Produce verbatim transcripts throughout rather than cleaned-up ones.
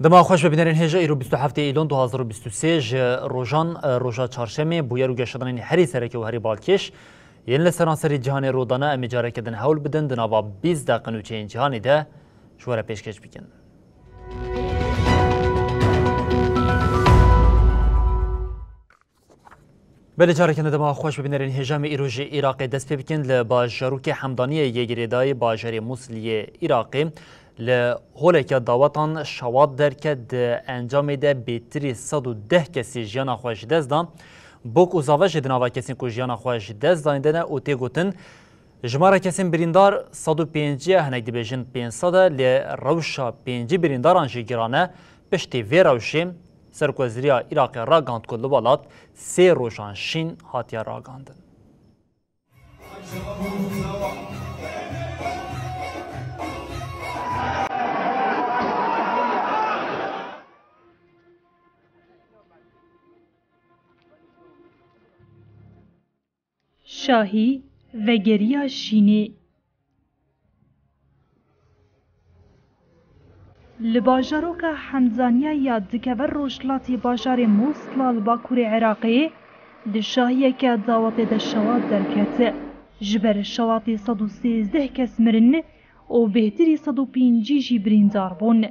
Dema xweş be bînerên hêja, îro bîst û heftê Îlon du hazar û bîst û sê ji rojan, e, roja çarşemê, bûyer û geşedanên herî sereke û herî balkêş yên li seranserî cîhanê rû dane, em ê careke din hewl bidin di nava bîst deqe nûçeyên cîhanê de ji we re pêşkêş bikin. Belê, careke din dema xweş be bînerên hêja, em ê îro ji Iraqê dest pê bikin. Li bajarokê Hemdaniyê yê girêdayî bajarê Mûsilê yê Iraqê li holeke dawetan şewat derket, di encamê de bêtirî sed û deh kesî jiyana xwe ji dest dan. Bok û zava jî di nava kesên ku jiyana xwe ji dest dayîn de ne û tê gotin, jimara kesên birîndar sed û pêncî ye, hinek dibêjin pênc sed e, lê rewşa pêncî birîndaran jî giran e. Piştî vê rewşê, Serokwezîriya Iraqê ragihand ku li welat sê rojan şîn hatiye ragihandin. Şahî, vegeriya şînê. Li bajaroka Hemdaniya ya dikeve rojhilatê bajarê Mûsla li bakurê Iraqê, di şahiyeke dawetê de şewat derket. Ji ber şewatê sed û sêzdeh kes mirin û bêhtirî sed û pêncî jî birîndar bûn.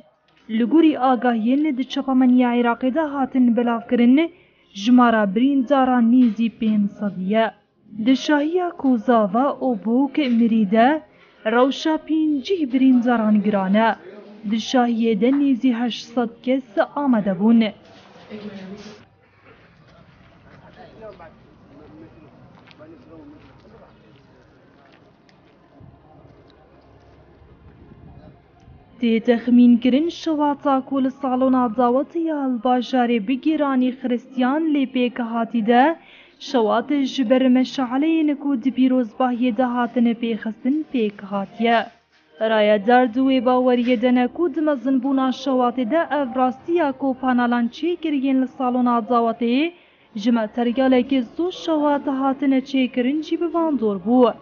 Li gorî agahiyên di çapemeniya Iraqê de hatin belavkirin, jimara birîndaran nêzî pênc sed ye. Di şahiya ku zava û bûk mirî de, rewşa pêncî birîndaran giran e. Di şahiyê de nêzî heşt sed kes amade bûn. Tê texmînkirin şewata ku li salona dawetê ya li bajarê Bigîranî Xiristiyan lê pêk hatî de, şewat ji ber meşaleyên ku di pîrozbahiyê de hatine pêxistin pêk hatiye. Rayedar di wê baweriyê de ne ku di mezinbûna şewatê de ev rastiya ku panalan çêkiriyên li salona dawetê ji materyalekî zû şewat hatine çêkirin jî bi bandor bû.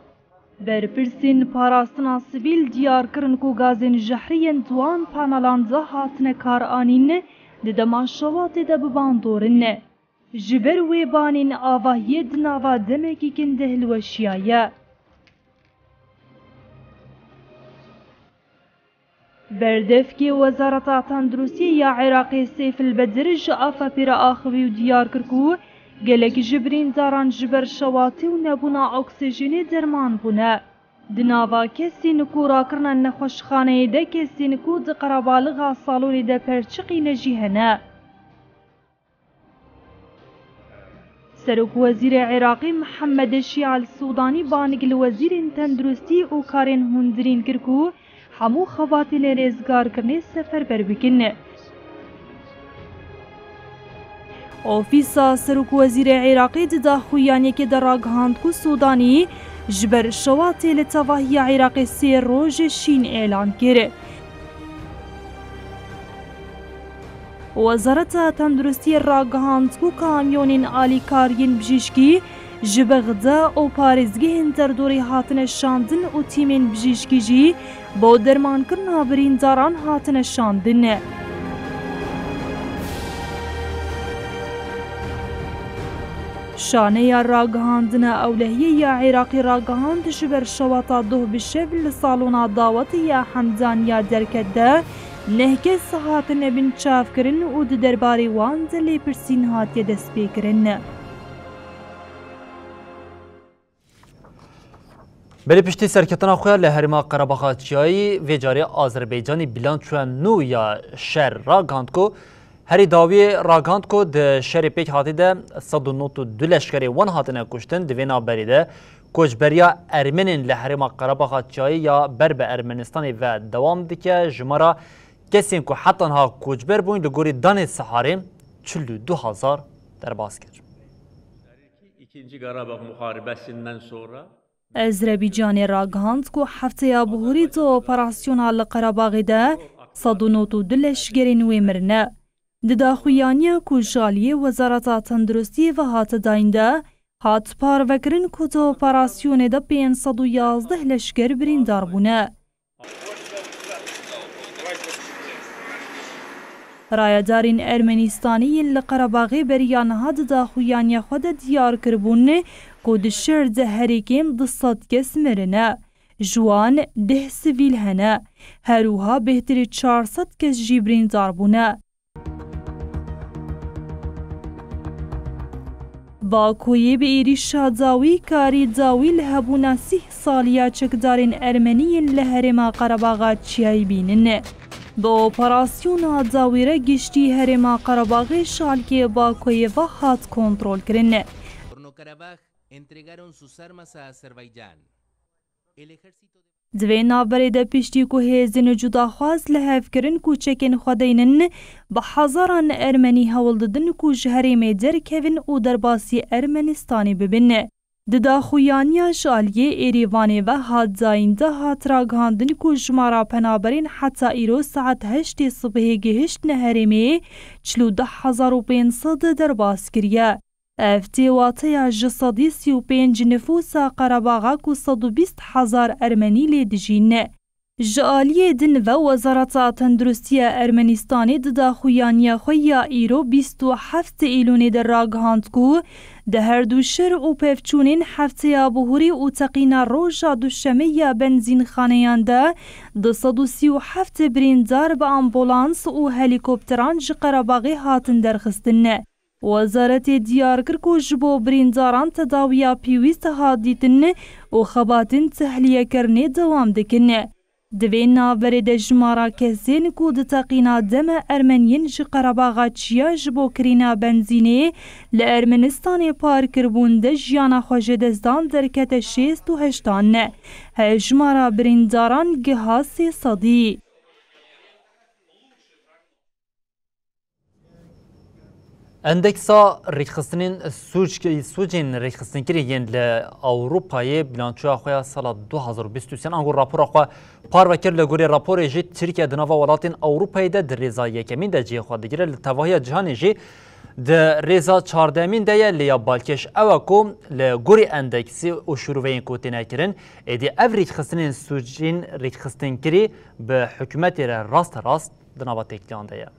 Berpirsên parastina sivîl diyar kirin ku gazên jehrî yên di wan panalan de hatine karanîn di dema şewatê de bi bandor in. Ji ber wê banên avahiyê di nava demekî kin de hilweşiyaye. Berdevkê Wezareta Tenduristiyê ya Iraqê Seyf el Bedir ji A F P'ê re axivî û diyar kir ku gelek ji birîndaran ji ber şewatê û nebûna oksîjenê derman bûne. Di nava kesên ku rakirine nexweşxaneyê de kesên ku di qerebalixa salonê de perçiqîne jî hene. Serokwezîrê Iraqê Mihemed Şîa El Sûdanî banik li wezîrên tenduristî û karên hundirîn kir ku hemû xebatên rêzgarkirinê seferber bikin. Ofîsa Serokwezîrê Iraqê di daxuyaniyekê de ragihand ku Sûdanî ji ber şewatê li tevahiya Iraqê sê roj şîn îlan kir. Wezareta Tenduristiyê ragihand ku kamyonên alîkariyên bijîşkî ji Bexda û parêzgehên derdorê hatine şandin û tîmên bijîşkî jî bo dermankirina birîndaran hatine şandin. Şaneya ragihandina ewlehiyê ya Iraqê ragihand, ji ber şewata doh bi şev li salona dawetê ya Hemdaniya derket de neh kes hatine binçavkirin û di derbarê wan de lêpirsîn hatiye destpêkirin. Belê, piştî serketina xwe ya li herêma Qerebaxa Çiyayî, vê carê Azerbaycanî bîlançoya nû ya şer ragihand ku herî dawiyê ragihand ku di şerê pêk hatî de sed û nod û du leşkerê wan hatine kuştin. Di vê navberê de koçberiya Ermenên li herêma Qerebaxa Çiyayî ya ber bi Ermenistanê ve dewam dike. Jimara Kesên ku heta niha koçber bûn li gorî danê Siharê çil û du hezar derbas kir. İkinci Karabağ Muharebesi'nden sonra Ezrebicanê ragihand ku hefteya bihurî di operasyona li Qerebaxê de sed û nod û du leşgerên wê mirine. Di daxuyaniya ku ji aliyê Wezareta Tenduristiyê ve hate dayîn de, hat parvekirin ku di operasyonê de pênc sed û yazdeh leşger birîndar bûne. Rayedarên Ermenîstanî yên li Qerebaxê beriya niha di daxuyaniya xwe de diyar kiribûn ku di şer de herî kêm du sed kes mirine. Ji wan deh sivîl hene. Her wiha bêhtirî çar sed kes jî birîndar bûne. Bakoyê bi êrîşa dawî karî dawî li hebûna sîh saliya çekdarên Ermenî yên li herêma Qerebaxa Çiyayî bînin. Bi operasyona dawî re giştî herêma Qerebaxê ji alkê Bakoyê ve hat kontrolkirin. Nagorno-Karabakh entregaron sus armas a Azerbaycan. Di vê navberê de piştî ku hêzên cudaxwaz li hev kirin ku çekên xwe deynin, bi hezaran Ermenî hewl didin ku ji herêmê derkevin û derbasî Ermenistanê bibin. Di daxuyaniya ji aliyê Êrîvanê ve hat dayîn de hat ragihandin ku jimara penaberên heta îro saet heştê sibihê gihiştine herêmê çil û du hezar û pênc sed derbas kiriye. Ev tê wateya ji sedî sî û pênc nifûsa Qerebaxa ku sed û bîst hezar Ermenî lê dijîn. Ji aliyê din ve Wezareta Tenduristiya Ermenistanê di daxuyaniya xwe ya îro bîst û heft Îlûnê de ragihand ku di her du şer û pevçûnên hefteya bihurî û teqîna roja duşemê ya benzînxaneyan de du sed û sî û heft birîndar bi ambulans û helîkopteran ji Qerebaxê hatin derxistin. Wezaretê diyar kir ku ji bo birîndaran tedawiya pêwîst hat dîtin û xebatên tehliyekirnê dewam dikin. Di vê navberê de jimara kesên ku di teqîna deme Ermeniyên ji Qerebaxa Çiya ji bo kirîna benzînê li Ermenistanê par kiribûn de jiyana xwe ji dest dan derkete şêst û heştan. Hejmara birîndaran giha sê sedî. Endeksa rêkxistinên sûc-, sûcên rêkxistinkirî yên li Ewropayê bilançoya xwe ya sala du hazar û bîst û sê ango rapora xwe parve kir. Li gorî raporê jî Tirkiye di nava welatên Ewropayê de di rêza yekemîn de cihê xwe digire. Li tevahiya cîhanê jî di rêza çardemîn de ye. Lê ya balkêş ew e ku li gorî endeksî û şûroveyên ku têne kirin, êdî ev rêkxistinên sûcên rêkxistinkirî bi hikûmetê re rasterast di nava têkiliyan de ye.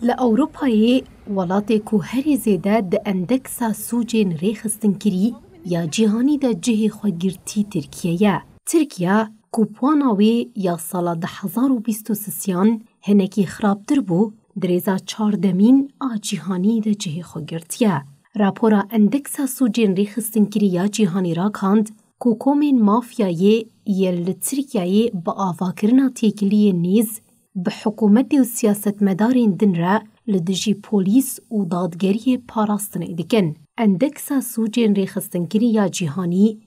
Li Ewropayê welatê ku herî zêde di endeksa sûcên rêxistinkirî ya cîhanî de cihê xwe girtî Tirkiye ye. Tirkiye ku puana wê ya sala du hezar û bîst û sisiyan hinekî xirabtir bû, di rêza çardemîn a cîhanî de cihê xwe girtiye. Rapora Endeksa Sûcên Rêxistinkirî ya Cîhanî ragihand, ku komên mafyayê yên li Tirkiyeyê bi avakirina têkiliyên nêz bi hikûmetê û siyasetmedarên din re li dijî polîs û dadgeriyê parastinê dikin. Endeksa Sûcên Rêxistinkirî ya Cîhanî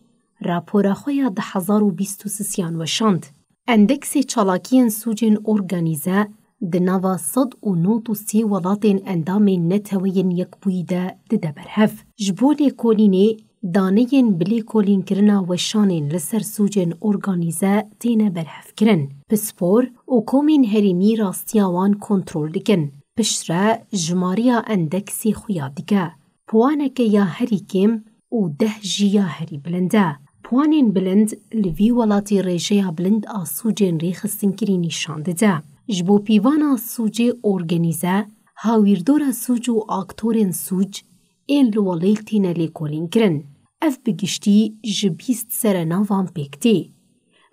rapora xwe ya du hezar û bîst û sisiyan weşand. Endeksê çalakiyên sûcên organîze di nava sed û nod û sê welatên endamên Neteweyên Yekbûyî de dide berhev. Ji bo lêkolînê, daneyên bi lêkolînkirina weşanên li ser sûcên organîze têne berhevkirin. Pispor û komên herêmî rastiya wan kontrol dikin. Piştre jimariya endeksê xuya dike. Puaneke ya herî kêm û deh jî ya herî bilind e. Puanên bilind li vî welatî rêjeya bilind a sûcên rêxistinkirî nîşan dide. Ji bo pîvana sûcê organîze, hawîrdora sûc û aktorên sûc ên li welêl têne lêkolînkirin. Ev bi giştî ji bîst serenavan pêk tê.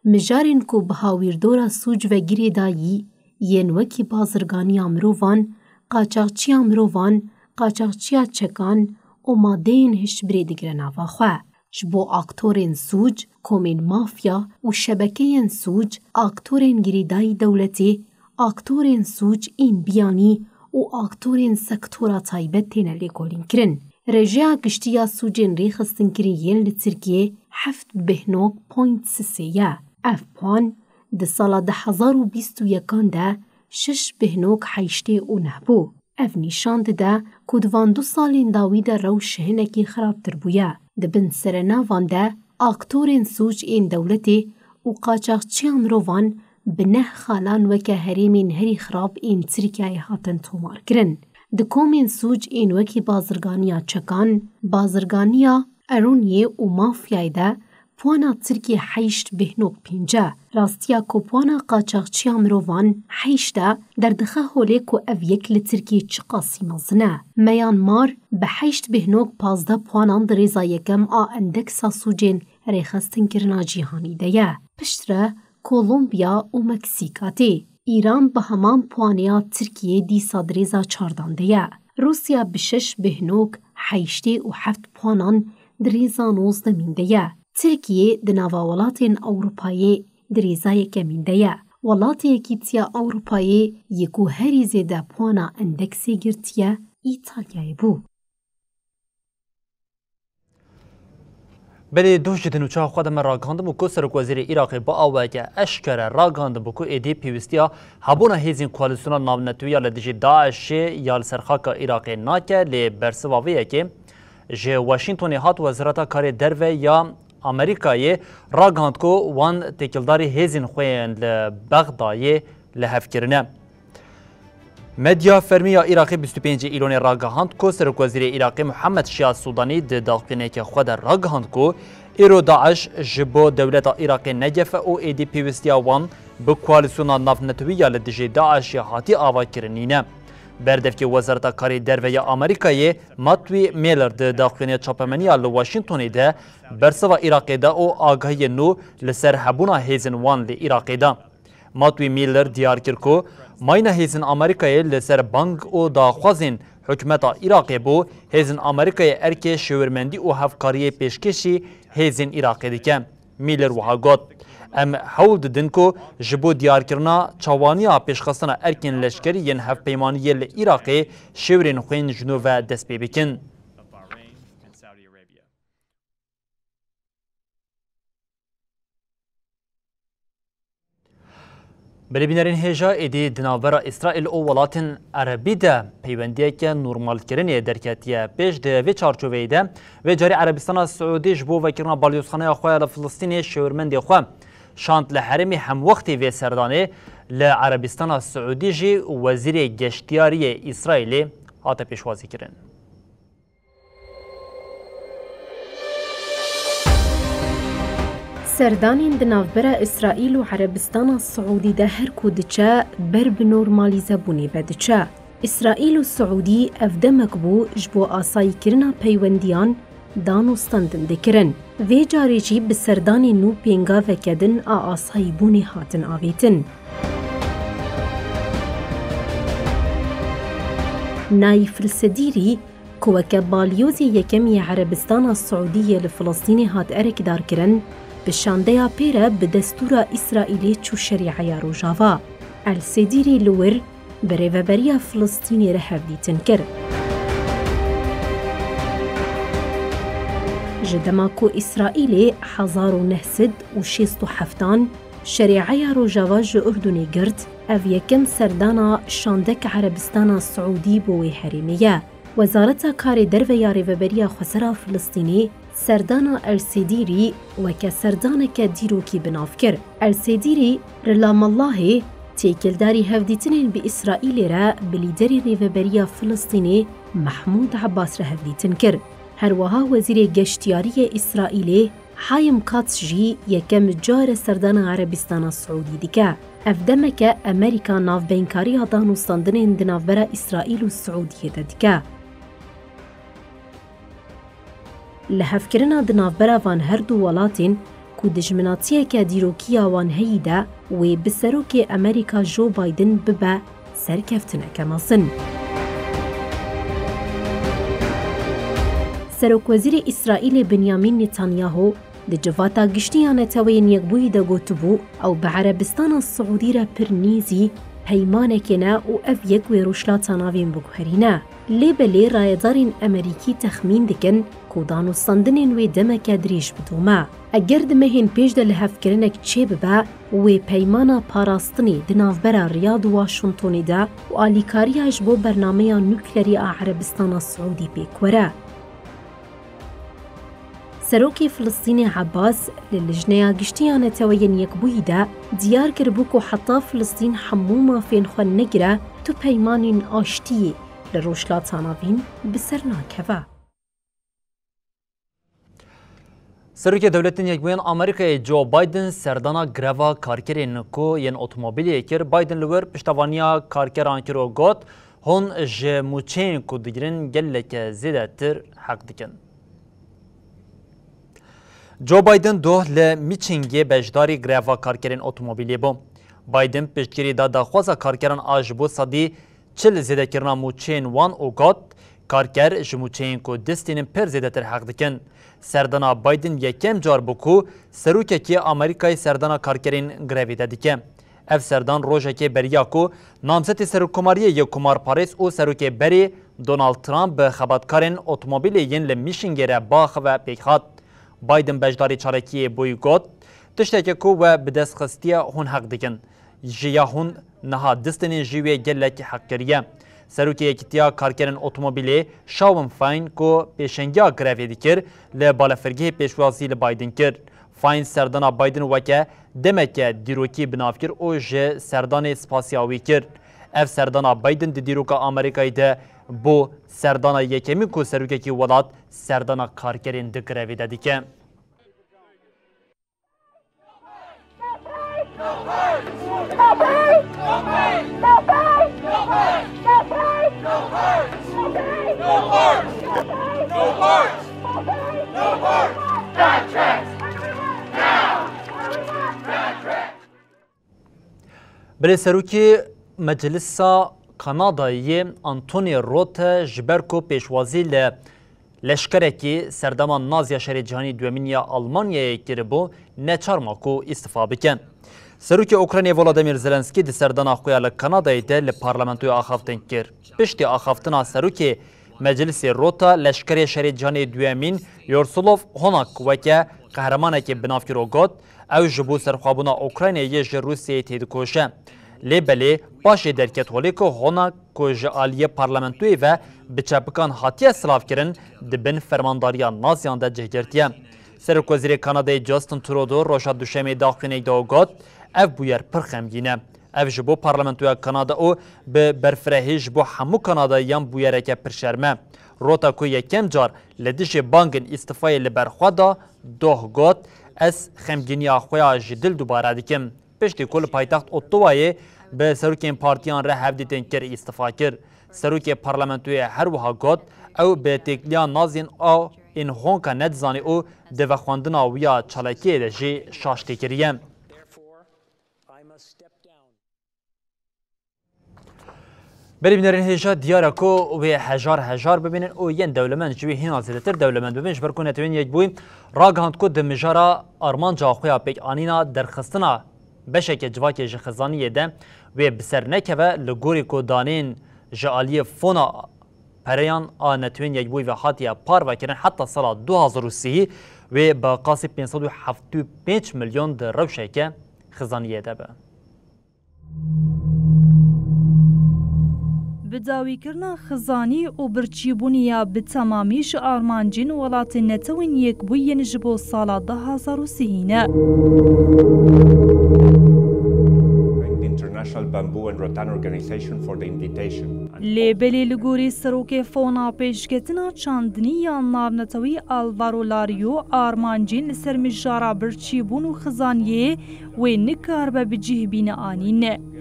Mijarên ku bi hawîrdora sûc ve girêdayî yên wekî bazirganiya mirovan, qaçaxçiya mirovan, qaçaxçiya çekan û madeyên hişbirê digire nava xwe. Ji bo aktorên sûc, komên mafya û şebekeyên sûc, aktorên girêdayî dewletê, aktorên sûc ên biyanî û aktorên sektora taybet têne lêkolînkirin. Rêjeya giştî ya sûcên rêxistinkirî yên li Tirkiyê heft bêhno point sisê ye. Ev puan Di sala du hezar û bîst û yekan de şeş bêhnok heyştê û neh bû. Ev nîşan dide ku di van du salên dawî de rewş hinekî xirabtir bûye. Di bin serenavan de aktorên sûc ên dewletê û qaçaxçiya mirovan bi neh xalan weke herêmên herî xirab ên Tirkiyeyê hatin tomarkirin. Di komên sûc ên wekî bazirganiya çekan, bazirganiya eroniyê û mafyayê de puana Tirkiyê heyşt bêhnok pênc e. Rastiya ku puana qaçaxçiya mirovan heyşt e, derdixe holê ku ev yek li Tirkiyê çiqasî mezin e. Myanmar bi heyşt bêhnok pazdeh puanan di rêza yekem a endeksa sûcên rêxestinkirina cîhanî de ye. Piştre Kolombiya û Meksîka tê. Îran bi heman puanê ya Tirkiyê dîsa di rêza çardan de ye. Rûsya bi şeş bêhnok heyştê û heft puanan di rêza nozdemîn de ye. Tirkiye di nava welatên Ewropayê di rêza yekemîn de ye. Welatê Yekîtiya Ewropayê yê ku herî zêde puana endeksê girtiye, Îtalyayê bû. Belê, doh ji din û çawa xwe de me ragihandibû ku Serokwezîrê Iraqê bi awayeke eşkere ragihandibû ku êdî pêwîstiya hebûna hêzên koalîsyona navnetewî ya li dijî DAIŞê ya li ser xaka Iraqê nake, lê bersiva vê yekê ji Washingtonê hat. Wezareta Karê Derve ya Amerîkayê ragihand ku wan têkildarî hêzên xwe yên li Bexdayê li hev kirine. Medya fermî ya Iraqê bîst û pêncê Îlonê ragihand ku Serokwezîrê Iraqê Muhammed Şia Sudanî di daxuyaniyeke xwe de ragihand ku îro DAIŞ ji bo dewleta Iraqê negefe û êdî pêwîstiya wan bi koalîsyona navnetewî ya li dijî DAIŞê hatî avakirin nîne. Berdevkê Wezareta Karê Derve ya Amerîkayê Matthew Miller di daxuyaniya çapemeniya li Washingtonê de bersiva Iraqê da û agahiyên nû li ser hebûna hêzên wan li Iraqê da. Matthew Miller diyar kir ku mayîna hêzên Amerîkayê li ser bang û daxwazên hikûmeta Iraqê bû, hêzên Amerîkayê erkê şêwirmendî û hevkariyê pêşkêşî hêzên Iraqê dike. Miller wiha got, "Em hewl didin ku ji bo diyarkirina çawaniya pêşxistina erkên leşkerî yên hevpeymaniyê li Iraqê şêwirên xwe yên ji nû ve dest pê bikin." Belê bînerên hêja, êdî di navbera Îsraîl û welatên Erebî de peywendiyeke normalkirinê derketiye pêş. Di vê çarçoveyê de vê carî Erebistana Siûdî ji bo vekirina balyozxaneya xwe ya li Filistînê şêwirmendê xwe şand. Li herêmê hemwextî vê serdanê li Erebistana Siûdî jî wezîrê geştiyariyê Îsraîlê hate pêşwazîkirin. Serdanên di navbera Îsraîl û Erebistana Siûdî de her ku diçe, ber bi normalîzebûnê ve diçe. Îsraîl û Siûdî ev demek bû ji bo asayîkirina peywendiyan dan û standin dikirin. Vê carê jî bi serdanên nû pêngaveke din a asayîbûnê hatin avêtin. Naîf el-Sedîrî, ku weke balyozê yekemî yê Erebistana Siûdî yê li Filistînê hat erekdarkirin, bi şandeya pê re bi destûra Îsraîlê çû Şerîeya Rojava. El Sedîrî li wir bi Rêveberiya Filistînê re hevdîtin kir. Ji dema ku Îsraîlê hezar û neh sed û şêst û heftan Şerîeya Rojava ji Urdunê girt, ev yekem serdana şandek Erebistana Siûdî bo wê herêmê ye. Wezareta Karê Derve ya Rêveberiya Xwesera Filistînê serdana El Sedîrî weke serdaneke dîrokî bi nav kir. El Sedîrî li Lamellahê têkildarî hevdîtinên bi Îsraîlê re bi lîderê Rêveberiya Filistînê Mehmûd Ebbas re hevdîtin kir. Her wiha Wezîrê Geştiyariyê Îsraîlê Haim Katz jî yekem car e serdana Erebistana Siûdî dike. Ev demeke Amerîka navbeynkariya danûstandinên di navbera Îsraîl û Siûdiyê de dike. Lihevkirina di navbera van her du welatên ku dijminatiyeke dîrokî ya wan heyî de wê bi serokê Amerîka Joe Biden bibe serkeftineke mezin. Serokwezîrê Îsraîlê Binyamîn Netanyahu di Civata Giştî ya Neteweyên Yekbûyî de gotibû, ew bi Erebistana Siûdî re pir nêzî peymanekê ne û ev yek wê Rojhilata Navîn biguherîne. Lê belê rayedarên Amerîkî texmîn dikin ku danûstandinên wê demeke dirêj bidome. Eger di mehên pêş de lihevkirinek çêbibe, wê peymana parastinê di navbera Riyad û Washingtonê de û alîkariya ji bo bernameya nuklerî a Erebistana Siûdî pêk were. Serokê Filistînê Ebbas li Lijneya Giştî ya Neteweyên Yekbûyî de diyar kiribû ku heta Filistîn hemû mafên xwe negire, tu peymanên aştiyê li Rojhilata Navîn bi ser nakeve. Serokê Dewletên Yekbûyên Amerîkayê Joe Biden serdana greva karkerên ku yên otomobîlê kir. Biden li wir piştevaniya karkeran kir û got, hûn ji mûçeyên ku digirin geleke zêdetir heq dikin. Joe Biden doh li Michingê beşdarî greva karkerên otomobîlê bû. Biden piştgirî da daxwaza karkeran a ji bo sedî çil zêdekirina mûçeyên wan û got, karker ji mûçeyên ku distînin pir zêdetir heq dikin. Serdana Biden yekem car bû ku serokekî Amerîkayê serdana karkerên grevê de dike. Ev serdan rojekê beriya ku namzetê serokkomariyê yê komarparêz û serokê berê Donald Trump bi xebatkarên otomobîlê yên li Michingê re biaxive pêk hat. Biden beşdarî çalakiyê bûyî got, tişteke ku we bi dest xistiye hûn heq dikin. Ji ya hûn niha distênên jî wê gelek heq kiriye. Serokê Yekîtiya Karkerên Otomobîlê Shawn Fain ku pêşengiya grevê dikir, li balafirgehê pêşwazî li Biden kir. Fain serdana Biden weke demeke dîrokî bi nav kir û ji serdanê spasiya wî kir. Ev serdana Biden di dîroka Amerîkayê de bû serdana yekemîn ku serokekî welat serdana karkerên di grevê de dike. Belê serokê Meclisa Kanadayê Anthony Rota ji ber ku pêşwazî li leşkerekî serdema Naziya Şerê Cîhanî Duyemîn ya Almanyayê kiribû, neçar ma ku îstifa bike. Serokê Ukraynayê Volodymyr Zelensky di serdana xwe ya li Kanadayê de li parlamentoyê axaftin kir. Piştî axaftina serokê Meclisê Rota, leşkerê Şerê Cîhanê Duyemîn Yorsulov Honak weke qehremanekê bi nav kir û got, ew ji bo serxwebûna Ukraynayê ji Rûsyayê têdikoşe. Lê belê paşê derket holê ku Honak ku ji aliyê parlamentoyê ve bi çepikan hatiye silavkirin, di bin fermandariya Naziyan de cih girtiye. Serokwezîrê Kanadayê Justin Trudeau roja Duşemê daxuyanekê de got, ev bûyer pir xemgîn e. Ev ji bo parlamentoya Kanada û bi berfirehî ji bo hemû Kanadayiyan bûyereke pir şerm e. Rota ku yekem car li dijî bangên îstifayê li ber xwe da, doh got, ez xemgîniya xwe ya ji dil dubare dikim. Piştî ku li paytext Ottawayê bi serokên partiyan re hevdîtin kir, îstifa kir. Serokê parlamentoyê her wiha got, ew bi têkiliya Naziyên a ên Honka nedizanî û di vexwendina wî ya çalakiyê de jî şaş tê kiriye. Berî bînerên hêja diyar e ku wê hejar hejar bibînin û yên dewlemend ji wê hîna zêdetir dewlemend bibin, ji ber ku Netewên Yekbûyî ragihand ku di mijara armanca xwe ya pêkanîna derxistina beşeke civakê ji xizaniyê de wê bi ser nekeve, li gorî ku daneyên ji aliyê Fona Pereyan a Netewên Yekbûyî ve hatiye parvekirin, heta sala du hazar û sî wê bi qasî pênc sed û hevdî û pênc milyon di rewşeke xizaniyê de be. Bi dawîkirina xizanî û birçîbûnê ya bi temamî ji armancên Welatên Netewên Yekbûyî yên ji bo sala du hazar û sî ne. International Bamboo and Rattan Organization for the invitation. Lê belê li gorî serokê Fona Pêşketina Çandinî ya Navnetewî Alvaro Lario, armancên li ser mijara birçîbûn û xizaniyê wê nikaribe bi cih bîne anîn.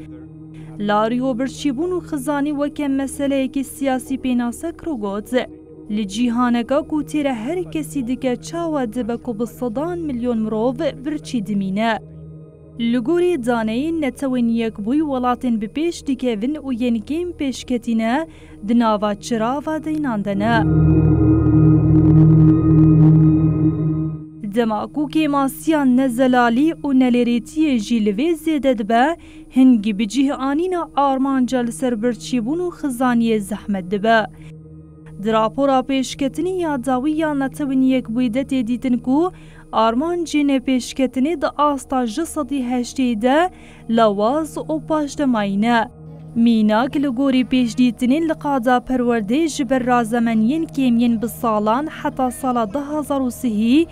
Lario birçîbûn û xizanî weke meseleyekî siyasî pênase kir û got, li cîhaneka ku tê re her kesî dike çawa dibe ku bi sedan milyon mirov birçî dimîne? Li gorî daneyên Netewên Yekbûyî, welatên bi pêş dikevin û yên kêm pêşketî ne, di nava çirava deynan de ne. Dema ku kêmasiya nezelalî û nelêrêtiyê jî li vê zêde dibe, hingî bi cih anîna armanca li ser birçîbûn û xizaniyê zehmet dibe. Di rapora pêşketinî ya dawî ya Netewên Yekbûyî de tê dîtin ku armancên pêşketinê di asta ji sedî heştê de lawaz û paşdemayî ne. Mînak, li gorî pêşdîtinên li qada perwerdeyê ji ber razemeniyên kêm yên bi salan heta sala du hezar û sihî,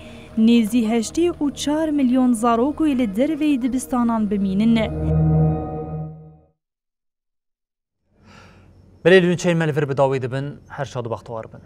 nêzî heştê û çar milyon zarok wê li derveyî dibistanan bimînin. Belê, li nûçeyên me li vir bi dawî dibin, her şad û bextewar bin.